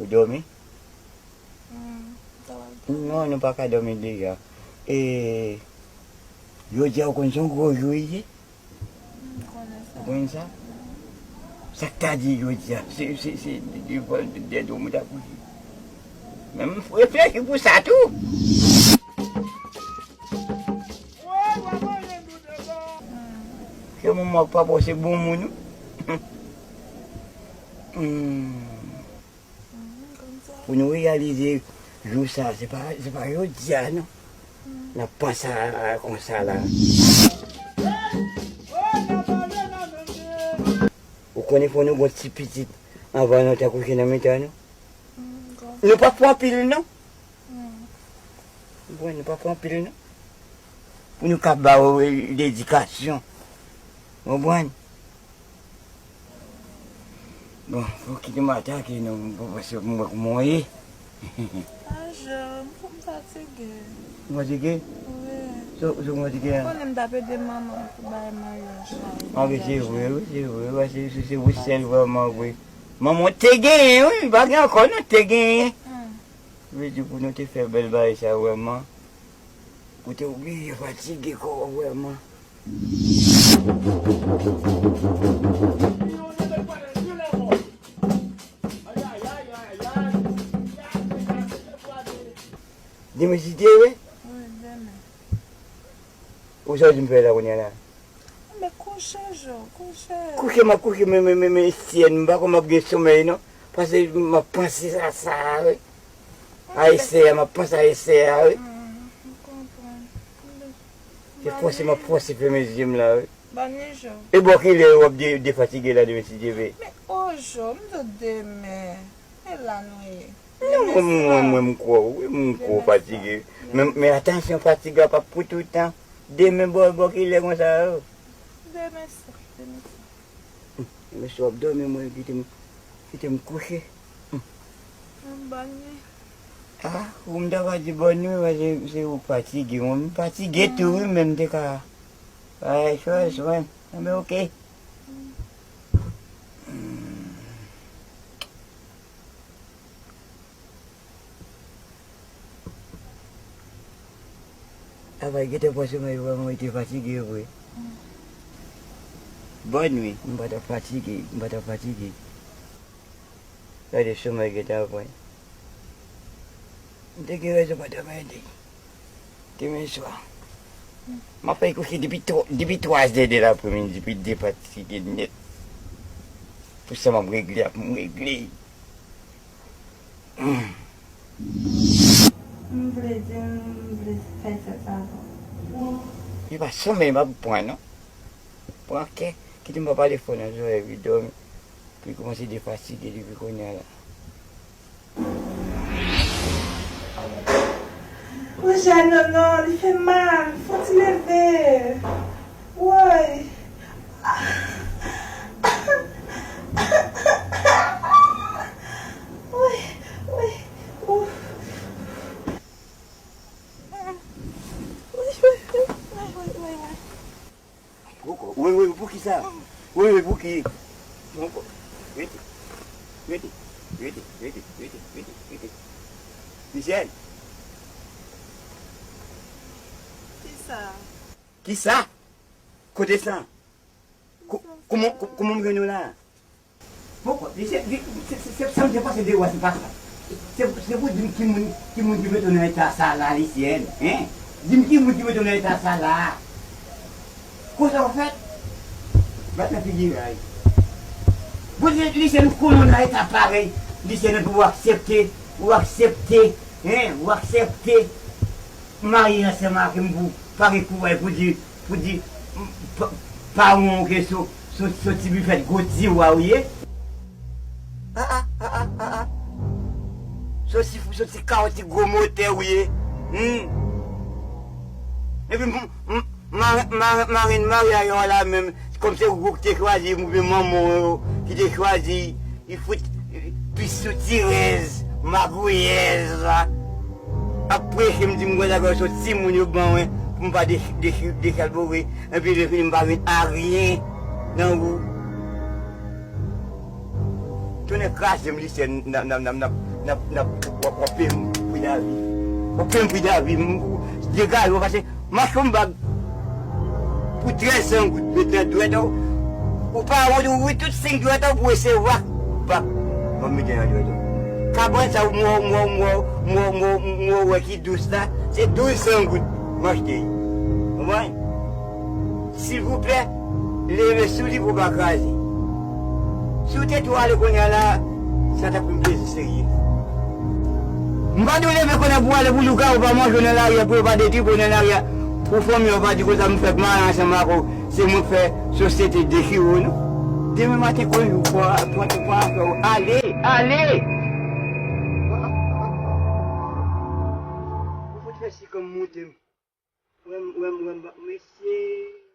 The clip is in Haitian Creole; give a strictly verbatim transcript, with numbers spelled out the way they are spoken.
Ou dòmi? Hmm, m ta pral dòmi. Non, nou pa ka dòmi deja. E, jodi a ou konn se yon gwo jou li ye? M konnen sa. Ou konn sa? Sa k ta di jodi a, se, se, se, de, de, de, de, de, mwen ta kouche. Men m reflechi pou sa tou. Se moun mwen k pa panse bon moun, wi. Hmm. Pou nou reyalize jou sa, se pa, se pa jodi a, non. N ap panse a, a konsa la. Ou konnen fò nou gon ti pitit anvan lontan kouche nan mitan nou. Nou pa pou anpil, non. Ou konprann, nou pa pou anpil, non. Pou nou ka ba ou ledikasyon. Ou konprann? Bon, fò kite m atake non, m pa panse m wè kòman w ye. Pa janm, m fatige. Ou fatige? Wi. Sa w fatige a? Konnen m t ap ede manman m pou bagay maryaj la. A wi, se vre, wi, se vre, wi, se, se, se ou sèl vrèman, wi. Manman w te genyen, wi, pa gen ankò non, te genyen. Vle di pou nou te fè bèl bagay sa vrèman. Ou te oblije fatige kò w vrèman. Demen si Dye vle? Wi, demen. Ou sa w di m fè la kounye a la? Men kouche, Jo, kouche. Kouche, m ap kouche, men, men, men, men, Esyèn, m pa kwè m ap gen somèy, non. Paske m ap panse a sa, wi. A esè a, m ap panse a esè a, wi. Hmm, m konprann. Se fòse m ap fòse fèmen zye m la, wi. Bòn nwi, Jo. E bò kilè w ap de-, defatige la demen si Dye vle? Men, o, Jo, m di w demen. E la nou ye. Non, mwen, mwen, mwen, m kwè w, wi, m kwè w fatige. Men, men atansyon, fatig la p ap pou toutan. Demen bò, bò kilè konsa, yo? Demen swa, demen swa. Demen swa w ap dòmi, mwen kite m, kite m kouche. Bòn nwi. A, ou m ta va di bòn nwi, paske se ou fatige, mwen m fatige tou, wi, men m te ka bay chòz, mwen. Enben, oke. Travay gentan pran somèy vrèman, mwen te fatige vre. Bòn nwi, m pa t ap fatige, m pa t ap fatige. Gade somèy gentan pran. M te gen rezon pa t ap ede. Demen swa. M ap fè kouche depi twa, depi twa zè de lapremidi, depi defatige nèt. Pou sa m ap regle, ap m regle. M vle di, m vle fè tèt la bon. E pa somèy m ap pran, non. Pran kè, kite m pa pale fò nan zòrèy, wi, dòmi. Pou l kòmanse defatige depi kounye a la. Roger, non, non, li fè mal. Fò w ti leve. Woy. Woy, woy. Ouf. Woy, woy, woy. Poko. Wi, wi, poukisa? Wi, wi, pouki? Poko. Rete. Rete. Rete, rete, rete, rete, rete. Michel. Kisa? Kisa? Kote sa? Ko-, kòman, ko-, kòman m jwenn ou la? Poko, se, se, se, se, se, sa m te panse de ou a, se pa sa. Se, se pou di m ki moun, ki moun ki mete w nan eta sa la, Lisyèn, en? Di m ki moun ki mete w nan eta sa la. Konsa w fèt? Bat nan figi ray. Bon, Lisyèn, ou konnen w nan eta parèy, Lisyèn, epi w aksepte, w aksepte, en? W aksepte marye ansanm ak m pou pare kouway pou di, pou di, m, pa, pa won ke so, so, so ti bifèt gwo tiwa ou ye. A, a, a, a, a, a. So ti, so ti kawo ti gwo motè ou ye. Hmm. Epi m, m, ma, ma, marenn maryaj ou la menm, kòm se ou ki te chwazi, oubyen manman w yo ki te chwazi, li fout pi soutirèz, magouyèz la. Ap preche m di m konsa ke se timoun yo ban mwen pou m pa dech-, dech-, dechalbore, epi lè fini m pa jwenn aryen nan ou. Tonnè kraze m, Lisyèn, n ap, n ap, n ap, n ap, N ap, n ap, w ap, w ap peye m pri lavi. W ap peye m pri lavi. M, m, dega yo pase, m achte yon bag pou trèz san goud. Met nan dwèt ou. Ou pa wont, ou ouvri tout senk dwèt ou pou resevwa bag. M ap mete nan dwèt ou. Kabann sa ou m wè, m wè, m wè, m wè, m wè, m wè, wè ki dous la, se douz san goud m achte. Konprann? Silvouplè, leve sou li pou w pa kraze. Si w te tou ale kounye a la, sa t ap yon plezi serye. M pa di w leve kounye a pou w ale pou lougarou pa manje w nan lari a, pou yo pa detwi w nan lari a, pou fanmi w pa di konsa m fèk mare ansanm ak ou, se mwen k fè sosyete dechire w, non. Demen maten, konjou, pran, pran, pran afè w, ale, ale! Ou fout fè sikanm moute m. Wè m, wè m, wè m, mesye.